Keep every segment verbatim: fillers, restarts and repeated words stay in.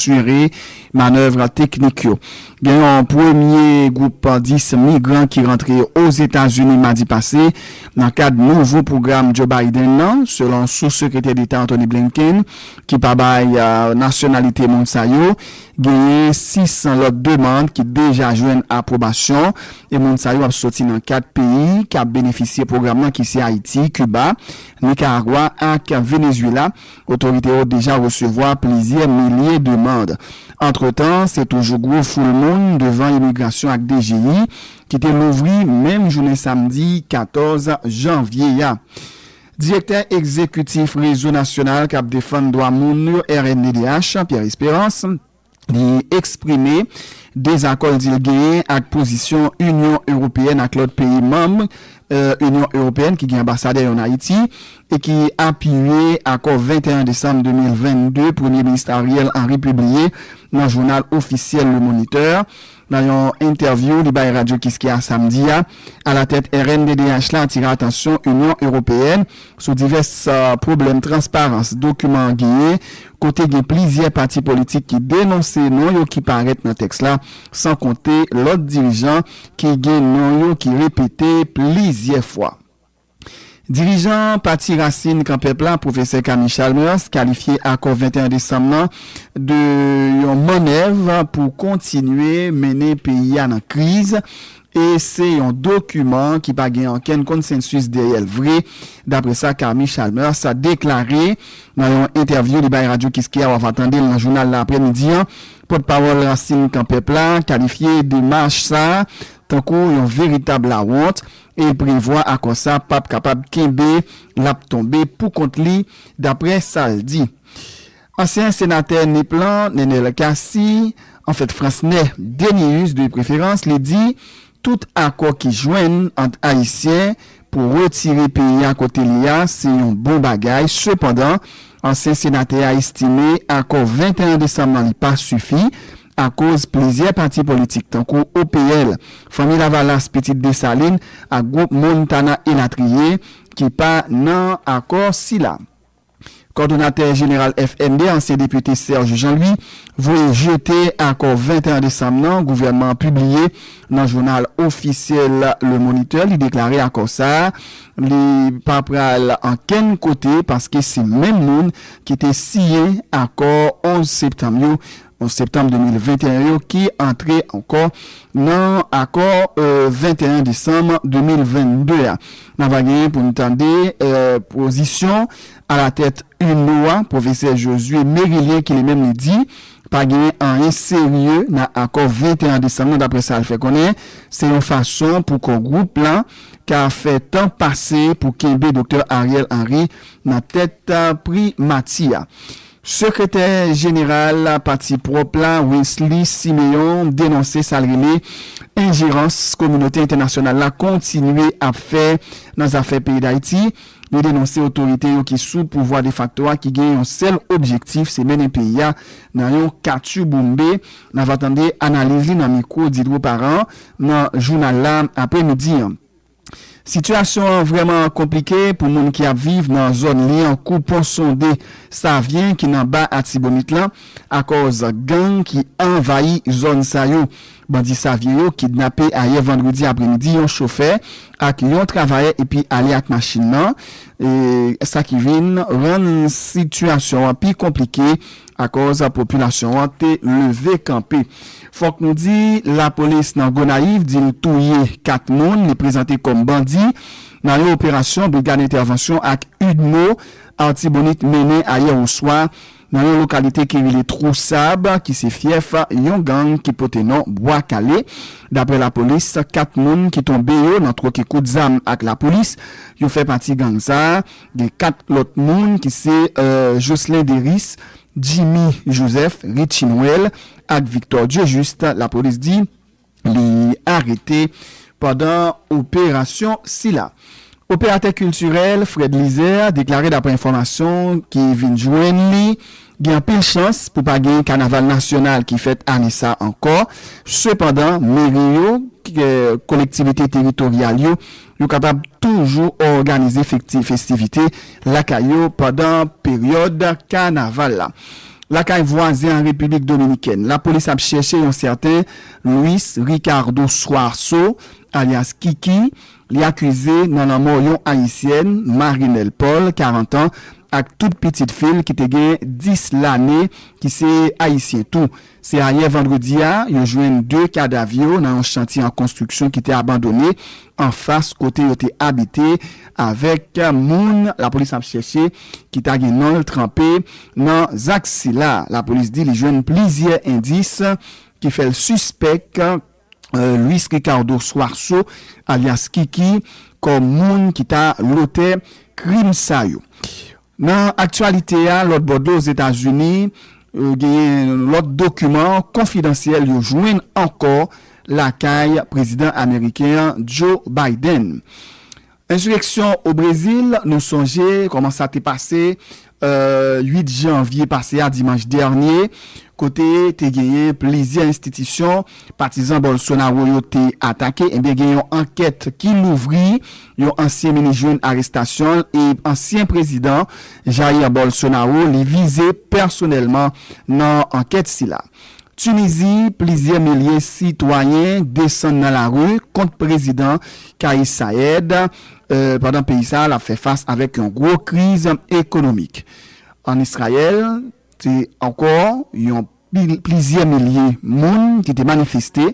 asire manèv teknik yo. Gen yon premye gwoup dis migran ki rantre Ozetazini madi pase nan kad nouvo pwogram Joe Biden nan, selon sou sekretè deta Antony Blinken, ki pa bay, uh, nasyonalite moun sa yo. Genyen sis lòt demann ki deja jwenn apwobasyon, e moun sa yo ap soti nan kat peyi k ap benefisye pwogram nan, ki se Ayiti, Kiba, Nikaragwa ak Venezuela. Otorite yo deja resevwa plizyè milye demann. Antretan, se toujou gwo foul moun devan imigrasyon ak D G I ki te louvri menm jounen samdi katòz janvye a. Direktè egzekitif Rezo Nasyonal k ap Defann Dwa Moun yo, R N D D H, Pierre Espérance, li eksprime dezakò l di l genyen ak pozisyon Inyon Ewopeyèn ak lòt peyi manm, eh, Inyon Ewopeyèn ki gen anbasadè yo an Ayiti e ki apiye akò venteyen desanm de mil vennde Premye Minis Ariel Henry pibliye nan jounal ofisyèl Le Moniteur. Nan yon entèvyou li bay Radyo Kiskeya samdi a, alatèt R N D D H la atire atansyon Inyon Ewopeyèn sou divès, uh, pwoblèm transparans dokiman an genyen, kote gen plizyè pati politik ki denonse non yo ki parèt nan tèks la, san konte lòt dirijan ki gen non yo ki repete plizyè fwa. Dirijan Pati Rasin Kanpèp la, Pwofesè Camille Chalmers, kalifye akò venteyen desanm nan de yon mannèv pou kontinye mennen peyi a nan kriz, e se yon dokiman ki pa gen okenn konsansis dèyè l vre, dapre sa Camille Chalmers deklare nan yon entèvyou li bay Radyo Kiskeya, w ava tande l nan jounal la aprèmidi an. Pòtpawòl Rasin Kanpèp la kalifye demach sa a tankou yon veritab lawont e l prevwa akò sa p ap kapab kenbe, l ap tonbe poukont li, dapre sa l di. Ansyen senatè Nip lan, Nenel Cassy, anfèt Fransnè Denius de preferans, li di tout akò ki jwenn ant Ayisyen pou retire peyi a kote li a, se yon bon bagay. Sepandan, ansyen senatè a estime akò venteyen desanm nan li pa sifi, akoz plizyè pati politik tankou O P L, Fanmi Lavalas, Pitit Desalin ak gwoup Montana elatriye ki pa nan akò sila. Kòdonatè jeneral F N D, ansyen depite Serge Jean-Louis, voye jete akò venteyen desanm nan gouvènman an pibliye nan jounal ofisyèl Le Moniteur. Li deklare akò sa a, li pa pral ankenn kote paske se menm moun ki te siyen akò onz septanm yo, onz septanm de mil venteyen yo, ki antre ankò nan akò, eh, venteyen desanm de mil vennde a. N ava genyen pou n tande, eh, pozisyon alatèt UNO a, pwofesè Josué Mérilien, ki li menm li di pa genyen anyen serye nan akò venteyen desanm nan, dapre sa l fè konnen, se yon fason pou kò gwoup lan ka fè tan pase pou kenbe Doktè Ariel Henry nan tèt, eh, primati a. Sekretè jeneral Pati Pwòp la, Wesley Siméon, denonse sa l rele enjerans kominote entènasyonal la kontinye ap fè nan zafè peyi Dayiti. Li denonse otorite yo ki sou pouvwa defakto a ki gen yon sèl objektif, se mennen peyi a nan yon katchouboumbe. N ava tande analiz li nan mikwo Didro Parent nan jounal la aprèmidi an. Sitiyasyon an vrèman konplike pou moun ki ap viv nan zòn Lyankou, Pon Sonde, Savyen ki nan Ba Atibonit lan, akòz gang ki anvayi zòn sa yo. Bandi Savyen yo kidnape ayè vandredi aprèmidi yon chofè ak yon travayè epi ale ak machin nan, e sa ki vin rann sitiyasyon an pi konplike akòz popilasyon an te leve kanpe. Fòk nou di, lapolis nan Gonayiv di l touye kat moun li prezante kòm bandi nan yon operasyon Brigad Entèvansyon ak UDMO Artibonit mennen ayè oswa nan yon lokalite ki rele Twou Sab, ki se fyèf yon gang ki pote non Bwa Kale. Dapre lapolis, kat moun ki tonbe yo nan twoke kout zam ak lapolis, yo fè pati gang sa a. Gen kat lòt moun ki se, euh, Jocelyn Deris, Jimmy Joseph, Richie Noël ak Victor Dieujuste, lapolis di li arete pandan operasyon sila. Operatè kiltirèl Fred Lizer deklare, dapre enfòmasyon ki vin jwenn li, gen anpil chans pou pa gen kanaval nasyonal ki fèt ane sa ankò. Sepandan, meri yo, k-, kolektivite teritoryal yo, yo kapab toujou òganize fekti-, festivite lakay yo pandan peryòd kanaval la. Lakay vwazen an Repiblik Dominikèn, lapolis ap chèche yon sèten Luis Ricardo Suazo, alyas Kiki. Li akize nan lanmò yon Ayisyèn, Marinelle Paul, karant an, ak tout pitit fi l ki te gen dis lane, ki se Ayisyen tou. Se ayè vandredi a, yo jwenn de kadav yo nan yon chantye an konstriksyon ki te abandone anfas kote yo te abite, avèk moun lapolis ap chèche ki ta gen non l tranpe nan zak sila. Lapolis di li jwenn plizyè endis ki fè l sispèk, eh, Luis Ricardo Suazo, alyas Kiki, kòm moun ki ta lotè krim sa yo. Nan aktyalite a, lòt bò dlo Ozetazini, eh, genyen lòt dokiman konfidansyèl yo jwenn ankò lakay prezidan ameriken an, Joe Biden. Ensireksyon o Brezil, nou sonje kòman sa te pase, eh, uit janvye pase a, dimanch dènye, kote te genyen plizyè enstitisyon patizan Bolsonaro yo te atake. Ebyen, gen yon ankèt ki louvri, yon ansyen minis jwenn arestasyon l e ansyen prezidan Jair Bolsonaro, li vize pèsonèlman nan ankèt sila. Tinizi, plizyè milye sitwayen desann nan lari kont prezidan Kais Saied, eh, pandan peyi sa a l ap fè fas avèk yon gwo kriz ekonomik. Ann Izrayèl, se ankò yon pil- plizyè milye moun ki te manifeste,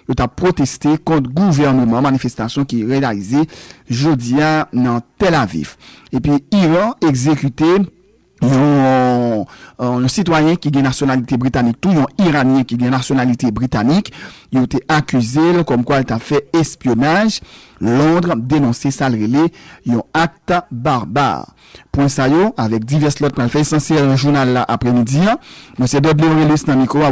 yo t ap pwoteste kont gouvènman, manifestasyon ki reyalize jodi a nan Tel Aviv. Epi Iran egzekite yon, yon sitwayen ki gen nasyonalite britanik tou, yon Iranyen ki gen nasyonalite britanik. Yo te akize l kòmkwa l t ap fè espyonaj. Londres denonse sa l rele yon akt barbar. Pwen sa yo, avèk divès lòt, pral fè esansyèl jounal la apremidi a. Mwen se Dudley Aurelius nan mikwo a.